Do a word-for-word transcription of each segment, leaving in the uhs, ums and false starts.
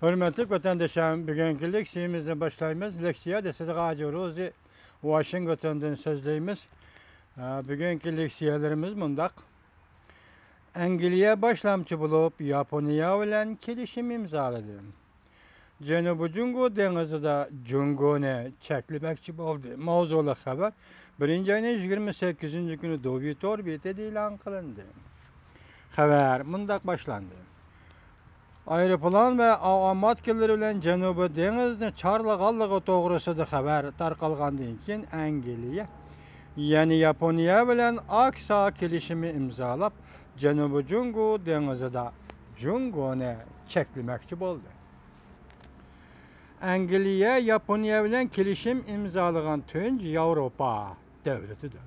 ھۆرمەتلىك ۋەتەندىشىم، بۈگۈنكى لېكسىيەمىزنى باشلايمىز. لېكسىيە دېسىدىغا ھاجى روزى ۋاشىنگتوندىن سۆزلەيمىز. ئە، بۈگۈنكى لېكسىيەلىرىمىز مۇنداق. ئەنگلىيە باشلامچى بولۇپ، ياپونىيە بىلەن كېلىشىم ئىمزالىدى. جەنۇبىي جۇڭگو دېڭىزىدا جۇڭگونى چەكلىمەكچى بولدى. ماۋزۇلۇق خەۋەر بىرىنچى ئاينىڭ يىگىرمە سەككىزىنچى كۈنى دۇۋى تور بېتىدە ئېلان قىلىندى. خەۋەر مۇنداق باشلاندى. ئايروپىلان ۋە ئاۋاماتكىلىرى بىلەن جەنۇبىي دېڭىزنى چارلىغانلىقى توغرىسىدا خەۋەر تارقالغاندىن كېيىن، ئەنگلىيە يەنە ياپونىيە بىلەن ئاكسا كېلىشىمى ئىمزالاپ، جەنۇبىي جۇڭگو دېڭىزىدا جۇڭگونى چەكلىمەكچى بولدى. ئەنگلىيە ياپونىيە بىلەن كېلىشىم ئىمزالىغان تۇنجى ياۋروپا دۆلىتىدۇر.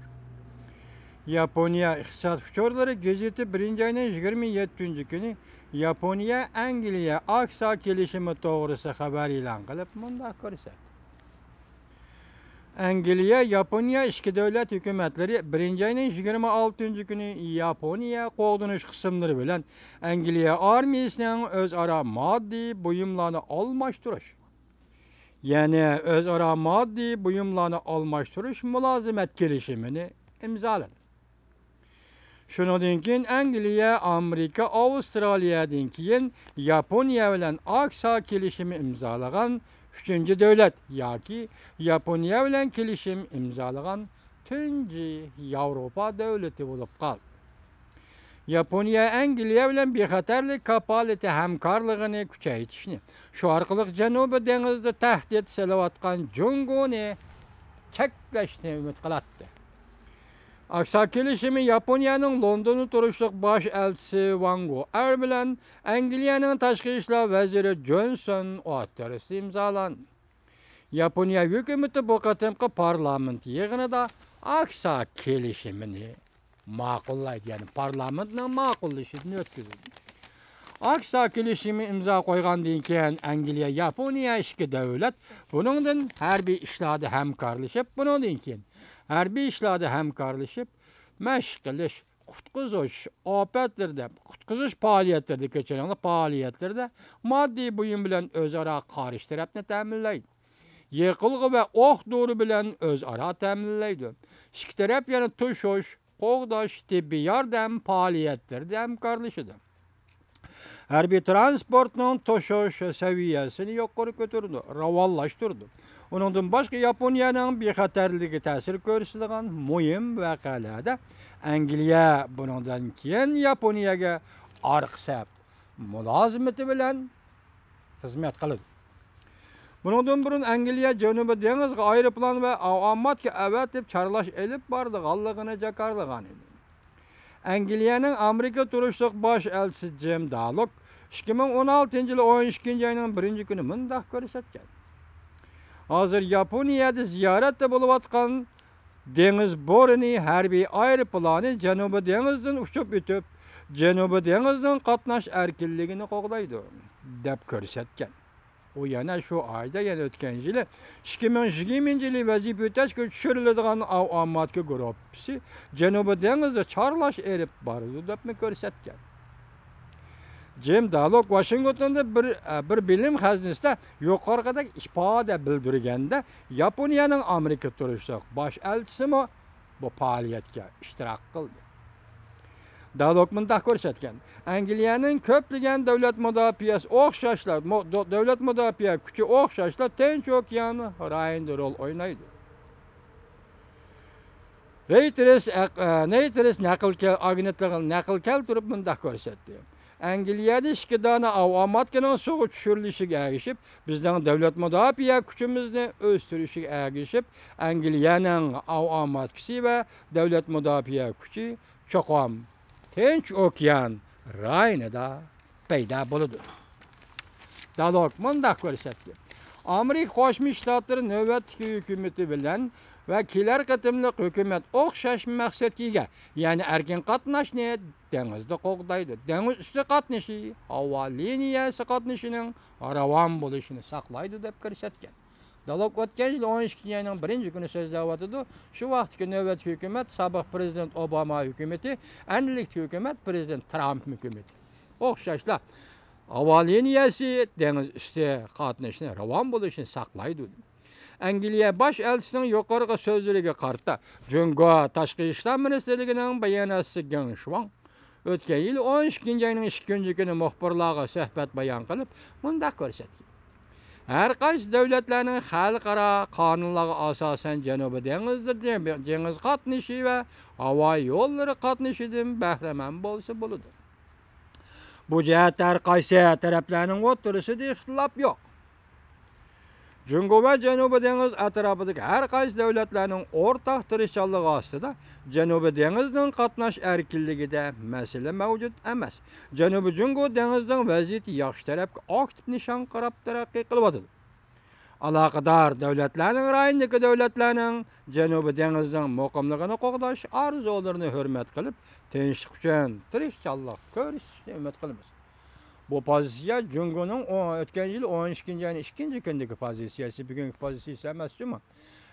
ياپونىيە ئىقتىساد ئۇچۇرلىرى گېزىتى بىرىنچى ئاينىڭ يىگىرمە يەتتىنچى كۈنى ياپونىيە ئەنگلىيە ئاكسا كېلىشىمى توغرىسىدا خەۋەر ئېلان قىلىپ، مۇنداق كۆرسەتتى. ئەنگلىيە، ياپونىيە ئىككى دۆلەت ھۆكۈمەتلىرى بىرىنچى ئاينىڭ يىگىرمە ئالتىنچى كۈنى ياپونىيە قوغدىنىش قىسىملىرى بىلەن ئەنگلىيە ئارمىيىسىنىڭ ئۆزئارا ماددىي بۇيۇملارنى ئالماشتۇرۇش، يەنى ئۆزئارا ماددىي بۇيۇملارنى ئالماشتۇرۇش مۇلازىمەت كېلىشىمىنى ئىمزالىدى. شۇنىڭدىن كېيىن ئەنگلىيە، ئامېرىكا، ئاۋسترالىيەدىن كېيىن ياپونىيە بىلەن ئاكسا كېلىشىمى ئىمزالىغان ئۈچىنچى دۆلەت ياكى ياپونىيە بىلەن كېلىشىم ئىمزالىغان تۇنجى ياۋروپا دۆلىتى بولۇپ قالدى. ياپونىيە ئەنگلىيە بىلەن بىخەتەرلىك كاپالىتى ھەمكارلىقىنى كۈچەيتىشنى، شۇ ئارقىلىق جەنۇبىي دېڭىزدا تەھدىت سېلىۋاتقان جۇڭگونى چەكلەشنى ئۈمىد قىلاتتى. ئاكسا كېلىشىمى ياپونىيەنىڭ لوندوندا تۇرۇشلۇق باش ئەلچىسى ۋاڭ گۇئەر بىلەن ئەنگلىيەنىڭ تاشقى ئىشلار ۋەزىرى جونسون ئوتتۇرىسىدا ئىمزالاندى. ياپونىيە ھۆكۈمىتى بۇ قېتىمقى پارلامېنت يىغىنىدا ئاكسا كېلىشىمىنى ماقۇللايدۇ، يەنى پارلامېنتنىڭ ماقۇللىشىدىن ئۆتكۈزۈلدى. ئاكسا كېلىشىمى ئىمزا قويغاندىن كېيىن، ئەنگلىيە، ياپونىيە ئىككى دۆلەت بۇنىڭدىن ھەربىي ئىشلاردا ھەمكارلىشىپ، بۇنىڭدىن كېيىن ھەربىي ئىشلاردا ھەمكارلىشىپ، مەشىق قىلىش، قۇتقۇزۇش ئاپەتلىرىدە، قۇتقۇزۇش پائالىيەتلىرىدە، كەچۈرۈڭلار، پائالىيەتلىرىدە ماددىي بۇيۇم بىلەن ئۆزئارا قارشى تەرەپنى تەمىنلەيدۇ. يېقىلغۇ ۋە ئوق دورا بىلەن ئۆزئارا تەمىنلەيدۇ. ئىككى تەرەپ يەنە توشۇش، قوغداش، تېببىي ياردەم پائالىيەتلىرىدە ھەمكارلىشىدۇ. ھەربىي تىرانسپورتنىڭ توشۇش سەۋىيەسىنى يۇقىرى كۆتۈرىدۇ، راۋانلاشتۇرىدۇ. ئۇنىڭدىن باشقا، ياپونىيەنىڭ بىخەتەرلىكىگە تەسىر كۆرسىتىدىغان مۇھىم ۋەقەلەردە ئەنگلىيە بۇنىڭدىن كېيىن ياپونىيەگە ئارقا سەپ مۇلازىمىتى بىلەن خىزمەت قىلىدۇ. بۇنىڭدىن بۇرۇن ئەنگلىيە جەنۇبىي دېڭىزغا ئايروپىلان ۋە ئاۋاماتكا ئەۋەتىپ چارلاش ئېلىپ بارىدىغانلىقىنى جاكارلىغان ئىدى. ئەنگلىيەنىڭ ئامېرىكا تۇرۇشلۇق باش ئەلچىسى جىم دالوك ئىككى مىڭ ئون ئالتىنچى يىلى ئون ئىككىنچى ئاينىڭ بىرىنچى كۈنى مۇنداق كۆرسەتكەن: ھازىر ياپونىيەدە زىيارەتتە بولۇۋاتقان دېڭىز بورىنى ھەربىي ئايروپىلانى جەنۇبىي دېڭىزدىن ئۇچۇپ ئۆتۈپ، جەنۇبىي دېڭىزنىڭ قاتناش ئەركىنلىكىنى قوغدايدۇ، دەپ كۆرسەتكەن. ئۇ يەنە شۇ ئايدا، يەنە ئۆتكەن يىلى، ئىككى مىڭ يىگىرمىنچى يىلى ۋەزىپە ئۆتەشكە چۈشۈرۈلىدىغان ئاۋاماتكا گۇرۇپپىسى جەنۇبىي دېڭىزدا چارلاش ئېلىپ بارىدۇ، دەپمۇ كۆرسەتكەن. جىم دالوك ۋاشىنگتوندا بىر، بىر بىلىم خەزنىسىدە يۇقىرىقىدەك ئىپادە بىلدۈرگەندە، ياپونىيەنىڭ ئامېرىكا تۇرۇشلۇق باش ئەلچىسىمۇ بۇ پائالىيەتكە ئىشتىراك قىلدى. دالوك مۇنداق كۆرسەتكەن: ئەنگلىيەنىڭ كۆپلىگەن دۆلەت مۇداپىئەسى ئوخشاشلا، مۇ-، دۆ-، دۆلەت مۇداپىئە كۈچى ئوخشاشلا تىنچ ئوكيان رايونىدا رول ئوينايدۇ. رېيتېرس ئەق-، ئە، رېيتېرس نەقىل كەل-، ئاگېنتلىقى نەقىل كەلتۈرۈپ مۇنداق كۆرسەتتى: ئەنگلىيەدە ئىككى دانە ئاۋاماتكىنىڭ سۇغا چۈشۈرۈلۈشىگە ئەگىشىپ، بىزنىڭ دۆلەت مۇداپىئە كۈچىمىزنى ئۆستۈرۈشىگە ئەگىشىپ، ئەنگلىيەنىڭ ئاۋاماتكىسى ۋە دۆلەت مۇداپىئە كۈچى چوقۇم تىنچ ئوكيان رايونىدا پەيدا بولىدۇ. دالوك مۇنداق كۆرسەتتى: ئامېرىكا قوشما شتاتلىرى نۆۋەتتىكى ھۆكۈمىتى بىلەن ۋە كېلەر قېتىملىق ھۆكۈمەت ئوخشاش مەقسەتكە ئىگە، يەنى ئەركىن قاتناشنى دېڭىزدا قوغدايدۇ، دېڭىز ئۈستى قاتنىشى، ھاۋا لىنىيەسى قاتنىشىنىڭ راۋان بولۇشىنى ساقلايدۇ، دەپ كۆرسەتكەن. دالوك ئۆتكەن يىل ئون ئىككىنچى ئاينىڭ بىرىنچى كۈنى سۆزلەۋاتىدۇ. شۇ ۋاقىتتىكى نۆۋەتتىكى ھۆكۈمەت سابىق پىرېزىدېنت ئوباما ھۆكۈمىتى، ئەمدىلىكتىكى ھۆكۈمەت پىرېزىدېنت ترامپ ھۆكۈمىتى. ئوخشاشلا، ھاۋا لىنىيەسى دېڭىز ئۈستى قاتنىشىنى راۋان بولۇشىنى ساقلايدۇ. ئەنگلىيە باش ئەلچىسىنىڭ يۇقىرىقى سۆزلىرىگە قارىتا، جۇڭگو تاشقى ئىشلار مىنىستىرلىكىنىڭ باياناتچىسى گېڭ شۇاڭ ئۆتكەن يىل ئون ئىككىنچى ئاينىڭ ئىككىنچى كۈنى مۇخبىرلارغا سۆھبەت بايان قىلىپ، مۇنداق كۆرسەتكەن: ھەر قايسى دۆلەتلەرنىڭ خەلقئارا قانۇنلارغا ئاساسەن جەنۇبىي دېڭىزدا دېڭىز قاتنىشى ۋە ھاۋا يوللىرى قاتنىشىدىن بەھرىمەن بولسا بولىدۇ. بۇ جەھەتتە ھەر قايسى تەرەپلەرنىڭ ئوتتۇرىسىدا ئىختىلاپ يوق. جۇڭگو ۋە جەنۇبىي دېڭىز ئەتراپىدىكى ھەر قايسى دۆلەتلەرنىڭ ئورتاق تىرىشچانلىقى ئاستىدا جەنۇبىي دېڭىزنىڭ قاتناش ئەركىنلىكىدە مەسىلە مەۋجۇت ئەمەس. جەنۇبىي جۇڭگو دېڭىزىنىڭ ۋەزىيىتى ياخشى تەرەپكە ئاكتىپ نىشان قاراپ تەرەققىي قىلىۋاتىدۇ. ئالاقىدار دۆلەتلەرنىڭ رايوندىكى دۆلەتلەرنىڭ جەنۇبىي دېڭىزنىڭ مۇقىملىقىنى قوغداش ئارزۇلىرىنى ھۆرمەت قىلىپ، تىنچلىق ئۈچۈن تىرىشچانلىق كۆرسىتىشىنى ئۈمىد قىلىمىز. بۇ پوزىتسىيە جۇڭگونىڭ ئو-، ئۆتكەن يىل ئون ئىككىنچى ئاينىڭ ئىككىنچى كۈنىدىكى پوزىتسىيەسى، بۈگۈنكى پوزىتسىيەسى ئەمەس جۇمۇ.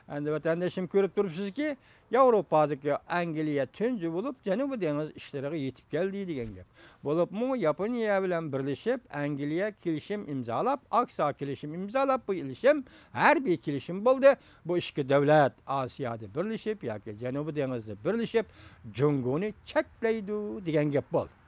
ئەمدى ۋەتەندىشىم كۆرۈپ تۇرۇپسىزكى، ياۋروپادىكى ئەنگلىيە تۇنجى بولۇپ جەنۇبىي دېڭىز ئىشلىرىغا يېتىپ كەلدى دېگەن گەپ. بولۇپمۇ ياپونىيە بىلەن بىرلىشىپ ئەنگلىيە كېلىشىم ئىمزالاپ، ئاكسا كېلىشىم ئىمزالاپ، بۇ كېلىشىم ھەربىي كېلىشىم بولدى. بۇ ئىككى دۆلەت ئاسىيادا بىرلىشىپ ياكى جەنۇبىي دېڭىزدا بىرلىشىپ جۇڭگونى چەكلەيدۇ دېگەن گەپ بولدى.